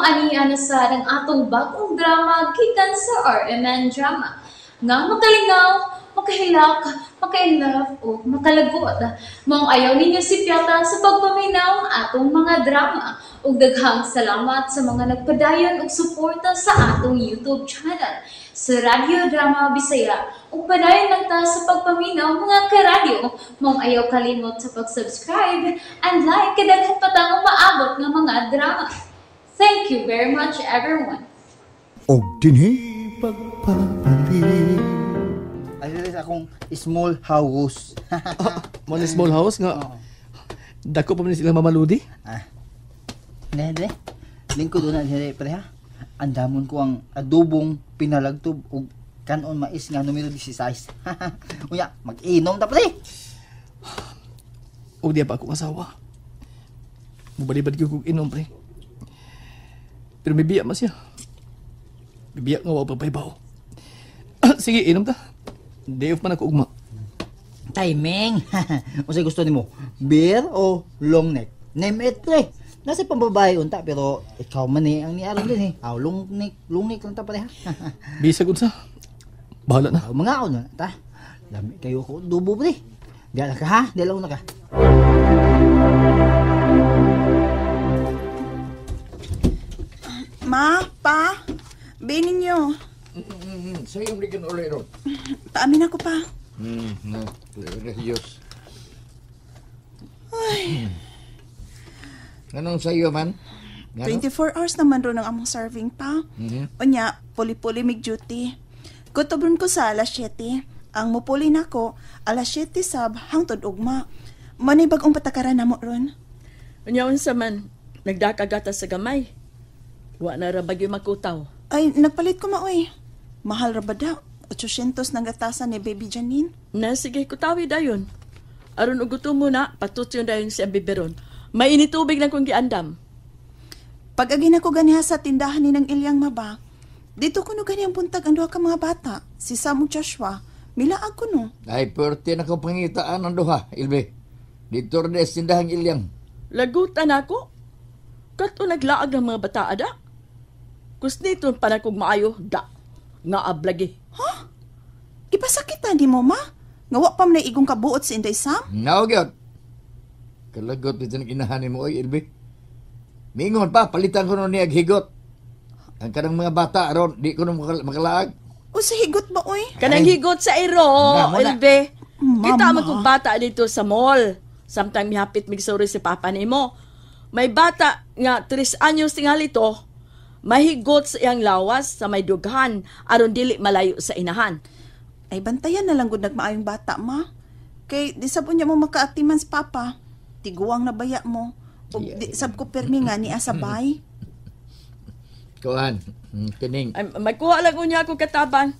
Ani na sad ang atong bagong drama gikan sa RMN Drama nga makalingaw, makahilak, maka-inlove o makalagot. Maong ayaw ninyo sipyata sa pagpaminaw ang atong mga drama. Ug daghang salamat sa mga nagpadayon og suporta sa atong YouTube channel sa Radyo Drama Bisaya. Ug padayon lang ta sa pagpaminaw, mga karadyo. Maong ayaw kalimot sa pag-subscribe and like kay daghan pa tang umaabot nga mga drama. Thank you very much, everyone. Og dinhi pagpapalit. Ay, sa akong small house. Mo ni small house nga. Dako pa man sila mamaludi. Ah. Ne, ne. Lingkod na dire pre ha. Andamon ko ang adobong pinalagtob ug kanon mais nga numero 16. Unya, mag-inom ta pre. Og di pa akong asawa. Mubalibad gyud kog inom, pre. Pero may biya man siya. Bibiya nga wa pa paybaw. Sige, inom ta. Day off man ako ugma. Timing. Unsay gusto nimo? Beer o long neck? Name it pre. Nasa pambabae unta pero ikaw man eh ang niaron din eh. Aw, long neck lang ta pre ha. Bisag unsa. Bahala na. Aw, mga na ta. Lami kayo ko adobo pre. Di ka ha, di lang na ka. Ma, pa, be ninyo. Sa iyong ligan ulit ron. Paamin ako pa. Na, Diyos. Ay. Anong sa iyo man? Ngano? 24 hours naman ron ang among serving pa. Unya, puli-puli mig duty. Kutubron ko sa alas 7. Ang mupuli nako alas 7 sab hangtod ugma. Manay bag-ong patakaran namo ron. Unya unsa man, nagdakagata sa gamay. Wa na ra bagyo makutaw. Ay, nagpalit ko maoy. Mahal ra ba daw? 800 nang gatasan ni Baby Janine. Na sige kutawi dayon. Aron og gutom mo na, patutyon dayon siya biberon. Mainit tubig lang kung giandam. Pag agi na ko ganiha sa tindahan ni ng Ilyang Maba, dito kuno gani ang buntag ang duha ka mga bata, si Sam ug Joshua. Milaag kuno. Ay, pwerte na kong pangitaan ang duha, Ilbe. Dito rin sa tindahang Ilyang. Lagutan ako. Kato naglaag ng mga bata ada. Kusnito pa na kog maayo, da. Nga ablagi. Gipasakitan ni mo ma? Nga wa pa man igong kabuot si Inday Sam? Naogyot. Kalagot dito ng inahan ni mo, oy, Ilbe. Mingon pa, palitan ko nun niya higot. Ang kanang mga bata ron, di ko nun makalaag. O sa higot ba oy? Kanang Ay. higot sa iro, Na, mo na. Elbe. Mama. Kita man kong bata dito sa mall. Samtang mihapit migsuri si papa nimo. May bata nga 3 anyos tingali to, mahigot sa iyang lawas sa may dughan aron dili malayo sa inahan. Ay bantayan na lang gud nagmaayong bata ma. Kay di sab unya mo makaatiman sa papa. Tiguang na baya mo. Ug di sab ko permi nga ni asabay. Kuan, kining. Ay, magkuha lang unya ako katabang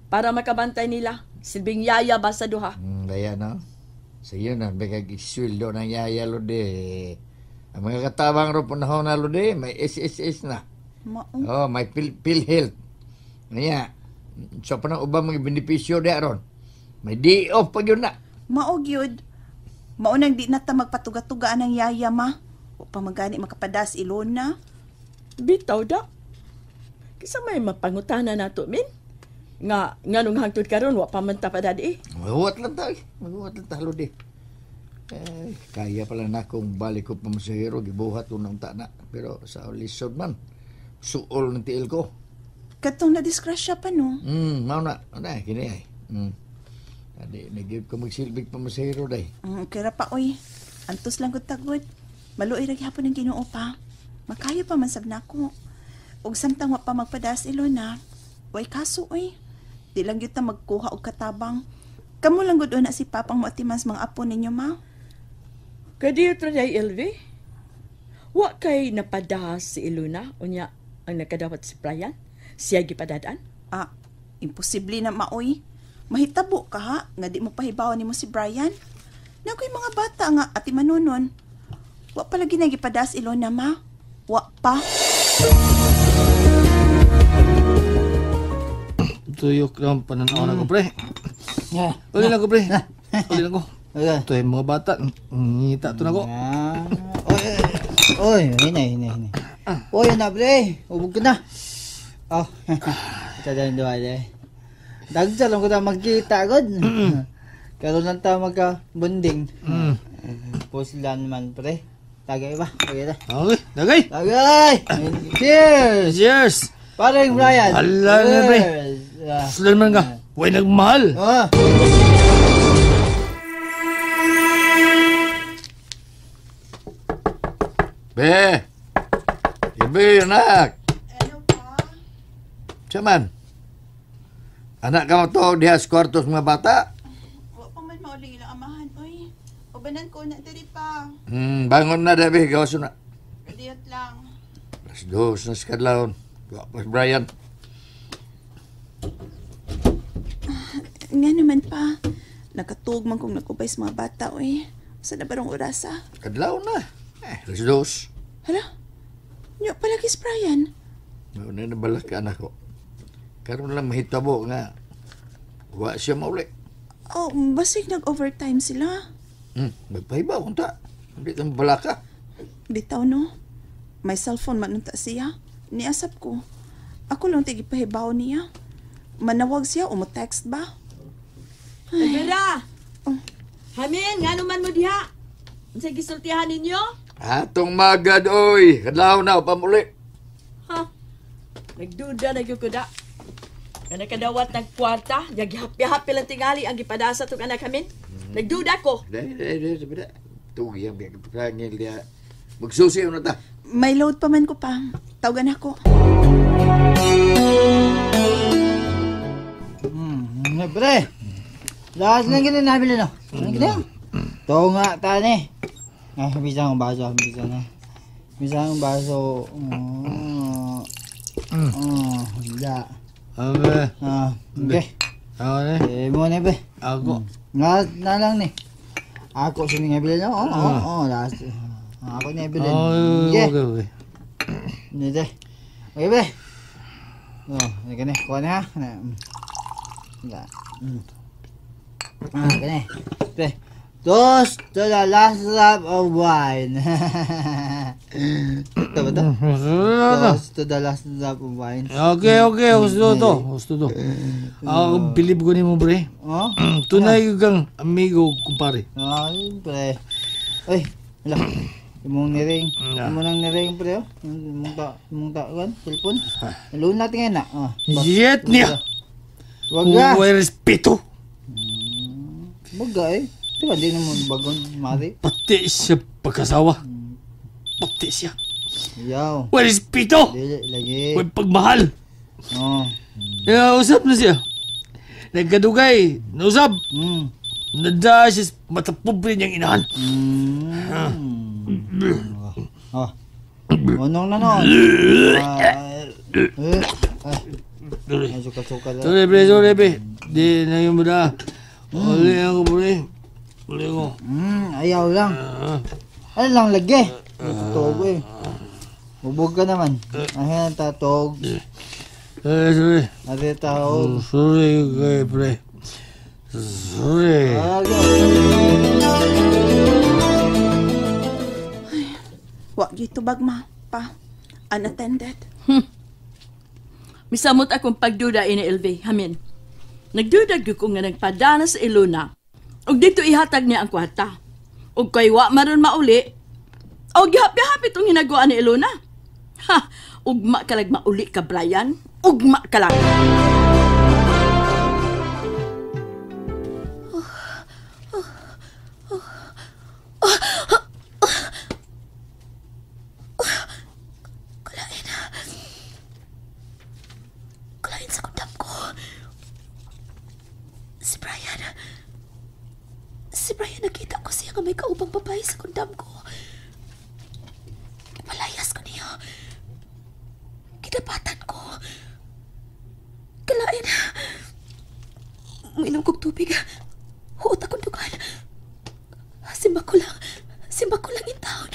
para makabantay nila. Silbing yaya ba sa duha? Daya no? Sa iyo na, bigag isweldo ng yaya lode. Ang mga katabang ro panahon na lode, may SSS na. Mao. Oh, may PhilHealth. Ngaya, so pa nang ubang mga benepisyo di aron. May day off pa yun na. Mao gyud. Mao nang di na ta magpatuga-tugaan ang yaya ma. Wa pa magani makapadas Ilona. Bitaw da. Kisa may mapangutana nato min. Nga nganong hangtod karon wa pa man ta padadi. Maghuwat lang ta. Eh. Maghuwat lang ta lode. Eh, kaya pala na kung balik ko pamasahero, gibuhat ko ng tana. Pero sa lisod man, suol ng tiil ko. Katong na disgrasya pa no. Mao na. Ano kini ay. Adi, nag ko magsilbig pamasahero day. Okay ra pa oy. Antos lang gud tagod. Maluoy ra gihapon ang Ginoo pa. Makaya pa man sab nako. Ug samtang wa pa magpadas Ilona, way kaso oy. Di lang gyud ta magkuha og katabang. Kamo lang gud una si Papang moatiman sa mga apo ninyo ma. Kadiyo day LV. Wa kay napadahas si Ilona unya ang nakadawat si Brian. Siya gipadadaan. Ah, imposible na maoy. Mahitabo ka ha, nga di mo pahibawan nimo si Brian. Nakoy mga bata nga ati manunon. Wa pa lagi nagipadas Ilona ma. Wa pa. Tuyok lang pananaw na ko, pre. Yeah. Uli lang ko, pre. Uli lang ko. Okay. Ito yung mga bata. Ngita to na ko. Ah. Oy, oy, hinay, hinay, hinay. Uy, na pre. Ubog ka na. Oh. Ito din duwa eh. Dagsa lang ko ta magkita gud. Karon lang ta magka-bonding. Puslan man pre. Tagay ba? Okay na. Okay, tagay. Tagay. Cheers. Cheers. Pareng Brian. Hala na pre. Puslan man ka. Way nagmahal. Oh. Be. Ibe, anak. Ano pa? Saman? Anak ka mo to, diha sa kwarto sa mga bata. Wa pa man mauling ilang amahan, oy. Ubanan ko na diri pa. Bangon na, Debbie. Gawas na. Kadiyot lang. 2:00 na sa kadlawon. Wa pa si Brian. Nga naman pa. Nakatug man kong nagubay sa mga bata, oy. Sa na barong orasa? Kadlawon na. 2:00. Hala? Nyo palagi si Brian. Mauna na balak ka, anak ko. Karon lang mahitabo nga. Wa siya mauli. Oh, basig nag-overtime sila. Magpahiba kung ta. Hindi kang balaka. Bitaw, no? May cellphone man unta siya. Niasap ko. Ako lang tigipahibaw niya. Manawag siya o mo-text ba? Vera! Oh. Hamin, nga naman mo diha? Unsa gisultihan ninyo? Atong magad, oy. Kadlaw na, pamuli. Ha? Nagduda na gyud ko da. Nga nakadawat ng kwarta, naghapi-hapi lang tingali ang gipadasa tong anak hamin. Nagduda ko. Dai, dai, dai, dai. Tugi ang biyak pangil diha. Magsusi na ta. May load pa man ko pa. Tawagan ako. Pre. Lahat lang gini nabili no. Ano gini? To nga tani. Ay, bisa akong baso, bisa na. Bisa akong baso. Da. Abe. Okay. Ako na. Eh, mo na be. Ako. Nga na lang ni. Ako sini nga bilin. Oo, last. Ako na bilin. Okay, okay. Nide. Okay be. Oh, gani, kuha na ha. Da. Gani. Be. Toast to the last drop of wine. Ito ba ito? Toast to the last drop of wine. Okay, okay. Gusto to. Gusto to. Ako, bilib ko ni mo, pre. Oh? Tunay kang amigo, kumpare. Ay, pre. Ay, wala. Imong niring. Imong nang niring, pre. Imong ta, telepon. Loan natin ngayon na. Yet niya. Wag na. Huwag respeto. Baga eh. Diba, di naman bagon, mari. Pati siya pagkasawa. Pati siya. Yaw. Huwag respeto. Dili, lagi. Huwag pagmahal. Oo. Nausap na siya. Nagkadugay. Nausap. Nada siya matapobre niyang inahan. Oh. Unong na noon. Ay, suka-suka. Sorry, pre. Sorry, pre. Di na yung muna. Uli ako, pre. Uli ko. Ayaw lang. Ano lang lagi? Tog eh. Bubog ka naman. Ayan, tatog. Sorry, sorry. Ate, tawag. Sorry, kay pre. Sorry. Ay, wag dito bagma pa. Unattended. Misamot akong pagduda ini LV, hamin. Nagduda gyud ko nga nagpadana sa Ilona. Og dito ihatag niya ang kwarta. Og kay wa maron mauli, og gihapi-hapi tong hinaguan ni Ilona. Ha, ugma kalag mauli ka, Brian. Ugma kalag. Kalain. Kalain sa kundam ko. Si Brian. Si Brian, nakita ko siya nga may kaubang babae sa kundam ko. Ipalayas ko niya. Kinapatan ko. Kalain. Uminom kong tubig. Huot akong dugan. Simba ko lang. Simba ko lang in town.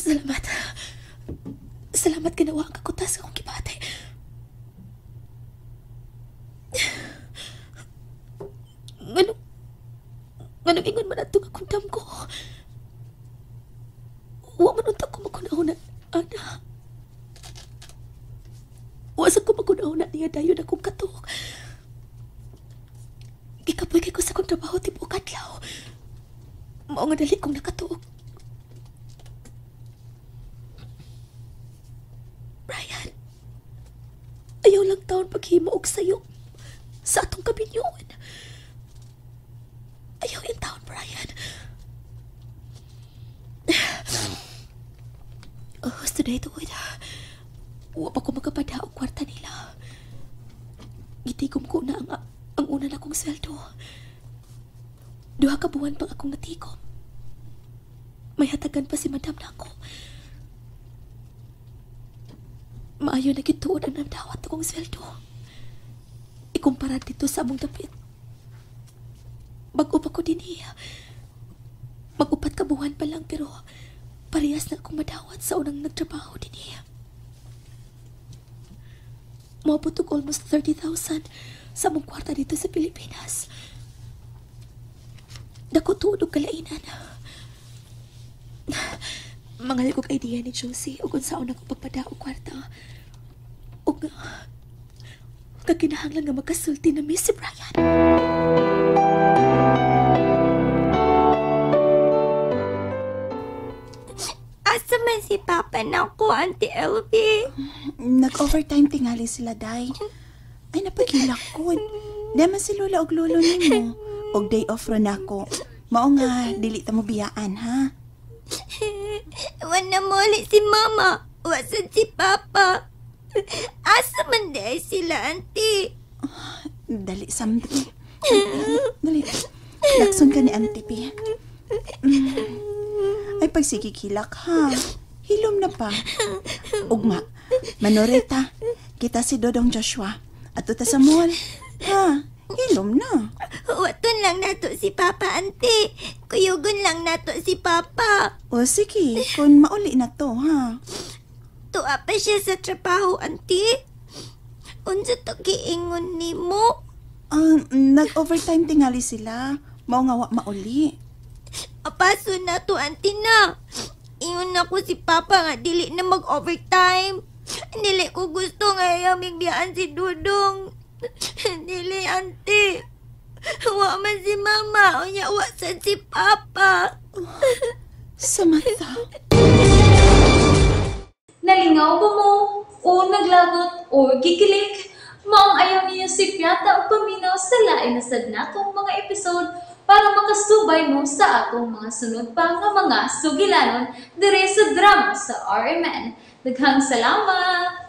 Salamat. Salamat ginawa ang kakutas akong gibati. Nganong ingon man ato nga kundam ko. Wa man unta ko makunahuna, ana. Wa sa ko makunahuna niya dayon akong katok. Gikapoy kay ko sa akong trabaho tibuok adlaw. Mao nga dali kong nakatuok. Brian, ayaw lang taon paghimo og sayo sa atong kabinyoon. Ayaw yung taon, Brian. Oh, today tuod. Wa pa ko magkapada og kwarta nila. Gitigom ko na ang una na kong sweldo. 2 ka buwan pang akong natigom. May hatagan pa si Madam nako. Maayo na gituod ang nadawat akong sweldo. Ikumpara dito sa among dapit. Bag-o pa ko din niya. Mag-upat ka buwan pa lang pero parehas na akong madawat sa unang nagtrabaho din niya. Moabot og almost 30,000 sa among kwarta dito sa Pilipinas. Dako tuod og kalainan. Mangal kog idea ni Josie ug unsaon ako pagpada og kwarta. Ug kakinahanglan nga magkasulti na mi si Brian. Asa man si Papa nako, Auntie Elvie? Nag-overtime tingali sila, Day. Ay, napagilak ko. Di man si Lola og Lolo nimo. Og day off ron ako. Mao nga, dili ta mo biyaan, ha? Wala muli si Mama. Wasan si Papa. Asa man di ay sila, Auntie? Dali, Samdri. Dali. Lakson ka ni Auntie P. Ay, pagsigigilak, ha? Hilom na pa. Ugma, manoreta, kita si Dodong Joshua. Ato ta sa mall. Ha? Hilom na. Waton lang nato si Papa, Auntie. Kuyugon lang nato si Papa. O sige, kung mauli na to, ha? Tuwa pa siya sa trabaho, Auntie. Unsa to giingon nimo? Nag-overtime tingali sila. Mao nga wa mauli. Apaso na to, Auntie na. Ingon na ko si Papa nga dili na mag-overtime. Dili ko gusto nga iyaming biyaan si Dudong. Dili, Auntie. Wa man si Mama, unya wa sad si Papa. Samantha. Nalingaw ba mo? O naglagot o gikilig? Maong ayaw niyo si Piata o paminaw sa lain na sad natong mga episode para makasubay mo sa atong mga sunod pa nga mga sugilanon dire sa drama sa RMN. Daghang salamat!